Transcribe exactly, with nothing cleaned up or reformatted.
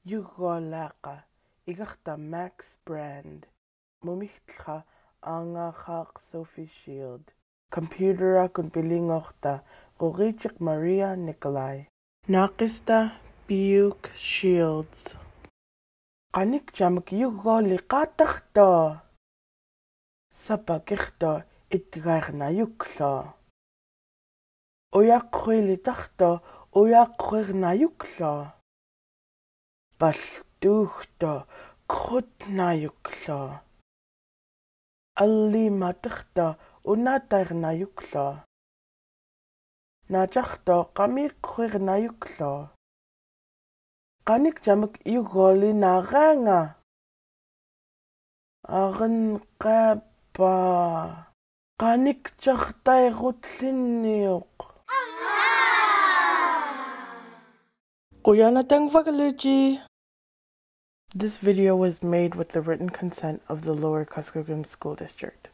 Yugolaka igarta Max Brand. Mumiktlha anga hak Sophie Shield. Computer akun bilingorta Rorichik Maria Nikolai. Nakista Piuk Shields. Kanik jamuk yugoli katakto. Sapakirto itgairna yuklo. Oyakwili takto oyakwirna yuklo. Baltukto krutna yuklo. Alimatikto unatairna yuklo. Najakto kamikwirna yuklo. Kanik jamuk yugoli naranga. Arin kapa. Kanik jaktai rutliniuk. Kuyana tang vagaluji. This video was made with the written consent of the Lower Kuskokwim School District.